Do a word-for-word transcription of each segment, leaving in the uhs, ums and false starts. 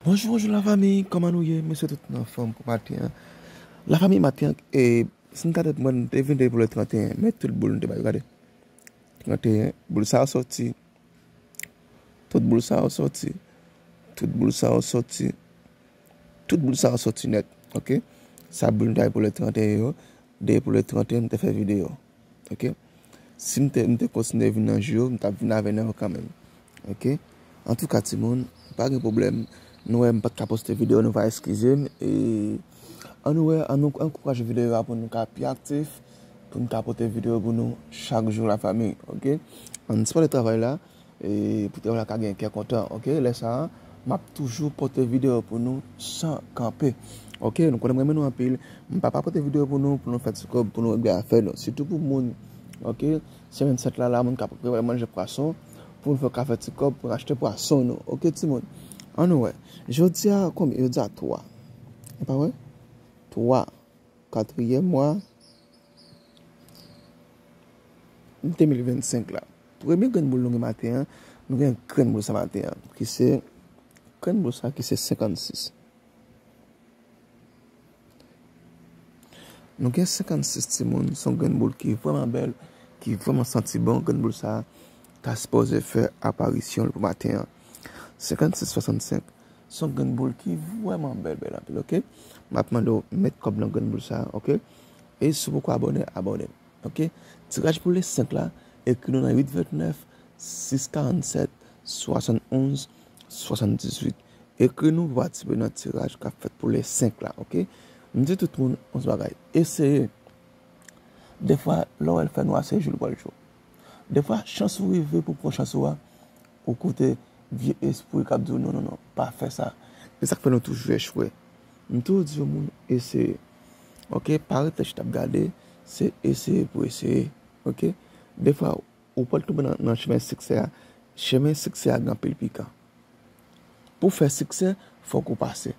Bonjou, bonjou lafanmi, kòman nou ye? M swete tout moun anfòm pou maten an. Lafanmi, maten an, e, si n gade, mwen, m te vin de pou le trente et un, men tout boul nou te bay yo, gade. Trente et un, boul sa yo soti. Tout boul sa yo soti. Tout boul sa yo soti. Tout boul sa yo soti nèt, oke? Sa boul nou te bay pou le trente et un yo, de pou le trente et un, m te fè videyo. Oke? Si m te, m te kontinye vin nan jou yo, m t ap vin avè nan yo kanmenm. Oke? Antouka, timoun, pa gen pwoblèm. Nou wè, m pa t ka poste videyo, nou va eskize m. E ann wè, ann nou ankouraje videyo a pou nou ka pi aktif, pou nou ka pote videyo pou nou chak jou, lafanmi. Oke? Ann sipòte travay la. E pou travay la ka gen kè kontan, oke? Lè sa a, m ap toujou pote videyo pou nou san kanpe. Oke? Nou konnen m renmen nou anpil. M p ap pa pote videyo pou nou, pou nou fè ti kòb, pou nou regle afè nou. Sitou pou moun, oke? Semèn sèt la, la, moun k ap prepare manje pwason, pou nou fè ka fè ti kòb, pou n achte pwason nou. Oke, timoun? Ann wè. Jodi a, konbyen? Jodi a twa. E pa vre? Twa. Katriyèm mwa de mil vennsenk la. Premye grenn boul nou gen maten an, nou gen grenn boul sa maten an, ki se grenn boul sa ki se senkannsis. Nou gen senkannsis, timoun, se yon grenn boul ki vrèman bèl, ki vrèman santi bon. Grenn boul sa ta sipoze fè aparisyon l pou maten an. Senkannsis swasannsenk. Se yon grenn boul ki vrèman bèl, bèl anpil, oke? M ap mande w met kòb nan grenn boul sa, oke? E si w poko abòne, abòne, oke? Tiraj pou le senk la, ekri nou nan uit vennèf, sis karannsèt, swasannonz, swasanndizuit. Ekri nou pou patisipe nan tiraj k ap fèt pou le senk la, oke? M di tout moun yon bagay, eseye. Defwa, lè w wè l fè nwa, se jou l pral cho. Defwa, chans ou rive pou pran chans ou a, ou koute vye espri k ap di w, "Non, non, non, pa fè sa." E sa k fè nou toujou echwe. M toujou di yon moun, eseye. Oke? Pa rete chita ap gade, se eseye pou eseye. Oke? Defwa, ou pral tonbe nan, nan chemen siksè a. Chemen siksè a gen anpil pikan. Pou fè siksè, fòk ou pase.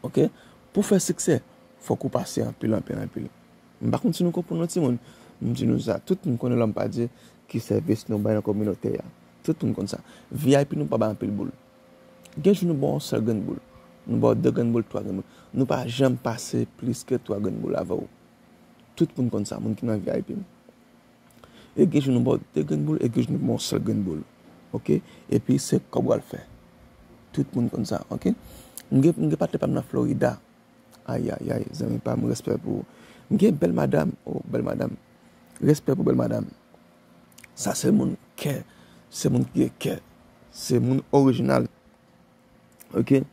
Oke? Pou fè siksè, fòk ou pase anpil, anpil, anpil. M pa konn si nou konprann non, timoun. M di nou sa, tout moun konnen Lòm Pa Dye ki sèvis nou bay nan kominote a. Tout moun konn sa. V I P nou pa bay anpil boul. Gen jou nou ba w yon sèl grenn boul. Nou ba w de grenn boul, twa grenn boul. Nou pa janm pase plis ke twa grenn boul avè w. Tout moun konn sa, moun ki nan V I P. E gen jou nou ba w de grenn boul, e gen jou nou ba w yon sèl grenn boul. Oke? Epi se kòb w al fè. Tout moun konn sa, oke? M gen, m gen patnè pa m nan Florida. Ayayay, zanmi pa m, respè pou ou. M gen bèl madanm, oh, bèl madanm. Respè pou bèl madanm. Sa se moun kè, se moun ki gen kè, se moun orijinal. Oke?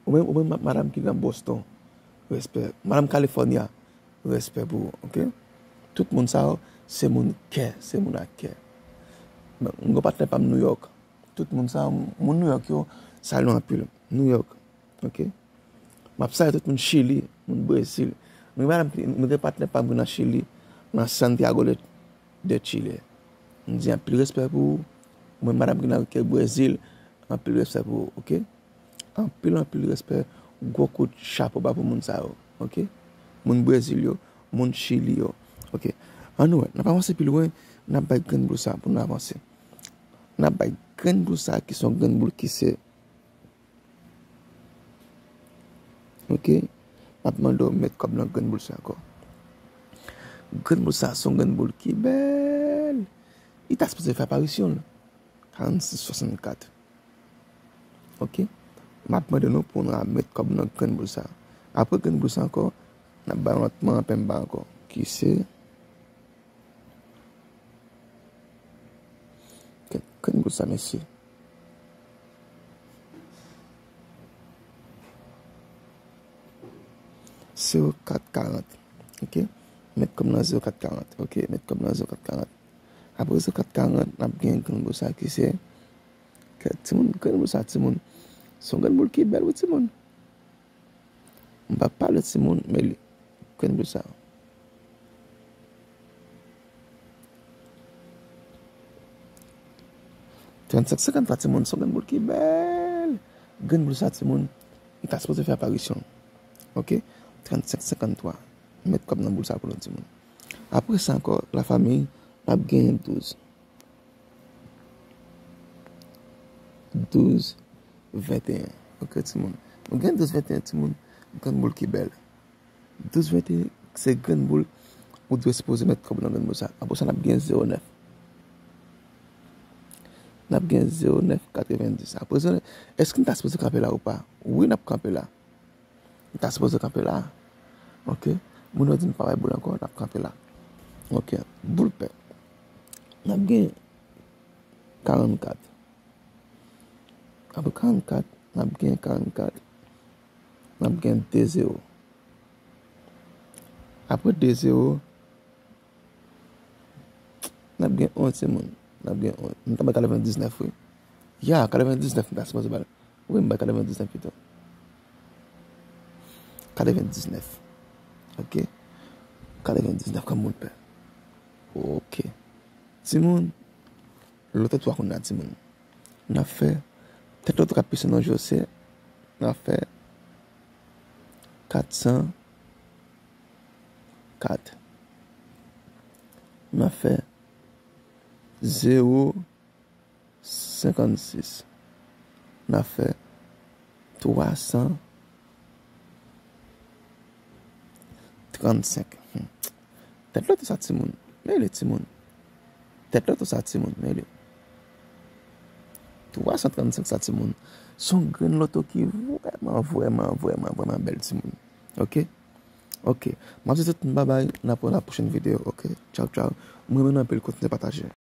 Ou menm, ou menm ma-, madanm ki nan Boston, respè. Madanm California, respè pou ou, oke? Tout moun sa yo, se moun kè, se moun ak kè. Bon, m gen patnè pa m New York. Tout moun sa yo, moun New York yo, salye nou anpil. New York, oke? M ap salye tout moun Chili, moun Brezil. M gen madanm ki, m gen patnè pa m ki nan Chili, nan Santiago de, de Chile. M di anpil respè pou ou. Ou menm madanm ki nan, ki Brezil, anpil respè pou ou, oke? Anpil, anpil respè, gwo kout chapo ba pou moun sa yo, oke? Moun Brezil yo, moun Chili yo, oke? Ann wè, n ap avanse pi lwen, n ap bay grenn boul sa pou n avanse. N ap bay grenn boul sa ki se yon grenn boul ki se Oke? M ap mande w met kòb nan grenn boul sa ankò. Grenn boul sa se yon grenn boul ki bèl. Li ta sipoze fè aparisyon l. Karannsis swasannkat. Oke? M ap mande nou pou nou met kòb nan grenn boul sa. Apre grenn boul sa ankò, n ap bay yon lòt manman penmba ankò. Ki se Gad, gad boul sa, mesye. Zewo kat karant. Oke? Met kòb nan zewo kat karant. Oke? Met kòb nan zewo kat karant. Apre zewo kat karant, n ap gen grenn boul sa ki se, gad, timoun, grenn boul sa, timoun. Se yon grenn boul ki bèl, wi, timoun. M p ap pale timoun, men li, grenn boul sa. Trannsenk senkanntwa, timoun, se yon grenn boul ki bèl. Grenn boul sa, timoun, li ta sipoze fè aparisyon. Oke? Trannsenk senkanntwa. Met kòb nan boul sa pou nou, timoun. Apre sa ankò, lafanmi, n ap genyen douz. Douz, venteyen. Ok, timoun. Nou gen douz venteyen, timoun. Grenn boul ki bèl. Douz venteyen, se grenn boul. Ou dwe sipoze met kòb nan grenn boul sa. Apre sa, n ap gen zewo nèf. N ap gen zewo nèf katrevendis. Apre sa, èske n ta sipoze kanpe la ou pa? Wi, n ap kanpe la. N ta sipoze kanpe la. Ok? Moun yo di n pa bay boul ankò, n ap kanpe la. Ok. Boul pè. N ap gen karannkat. Apre karannkat, n ap gen karannkat. N ap gen de zewo. Apre de zewo, n ap gen yon, timoun. N ap gen yon. M ta bay katrevendiznèf, wi. Ya, katrevendiznèf m ta sipoze bay. Wi, m bay katrevendiznèf pito. Katrevendiznèf. Ok? Katrevendiznèf kòm moun pè. Ok. Timoun, loto twa kounye a, timoun. N ap fè tèt loto k ap pise nan Jose. N ap fè kat san kat. N ap fè zewo senkannsis. N ap fè twa san trannsenk. Hmm. Tèt loto sa, timoun. Men li, timoun. Tèt loto sa, timoun. Men li. Twa san trannsenk sa, timoun. Se yon grenn loto ki vrèman, vrèman, vrèman, vrèman bèl, timoun. Ok? Ok. M ap di tout moun babay. N ap wè nan pwochèn videyo. Ok? Tchaw, tchaw. M renmen nou anpil. Kontinye pataje.